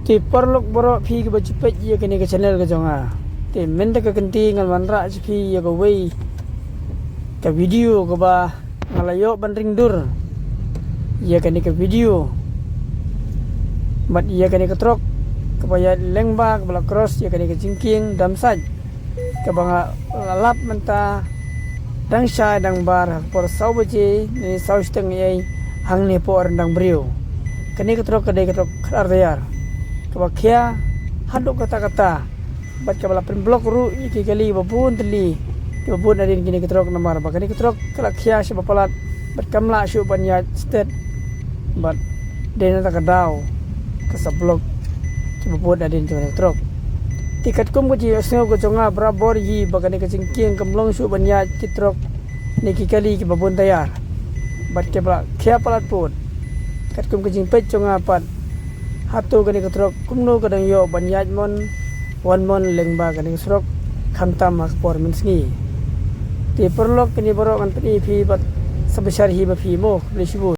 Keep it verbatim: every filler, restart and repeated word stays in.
Te paralok baroh phi kiba ju peit ïa kane ka channel ka jong nga. Te mynta ka kynti ngan wanrah sha phi ïa kawei ka video kaba nga la ïoh ban ring dur ïa kane ka video. Bad ïa kane ka trok kaba ïaid lyngba kaba la cross ïa kane ka jingkieng Damsait, kaba nga la lap mynta dang shai dang bar ha ka por saw baje ne saw shiteng ei hangne hapoh Ryndiang Briew. Kane ka trok ka dei ka trok khadar tiar kaba khia haduh katta katta, bad kaba la pynblock ruh ïa ki kali ba bun tylli kiba bun hadien kine ki trok, namar ba kane ka trok ka la khia shaba palat bad kam lah shuh ban ïaid stet. Bad dei na kata ka daw ka sa block kiba bun hadien jong kane ka trok. Te katkum ka jingïohsngew ka jong nga barabor hi ba kane ka jingkieng kam long shuh ban ïaid ki trok ne ki kali kiba bun tiar, bad kiba la khia palat pud. Katkum ka jingpeit jong nga pat, hato kane ka trok kumno ka dang ïoh ban ïaid mon wan mon lyngba kane ka surok khamtam ha ka por mynsngi? Te paralok, kine baroh ngan pyni ïa phi bad sa bishar hi ma phi mo. Khublei shibun.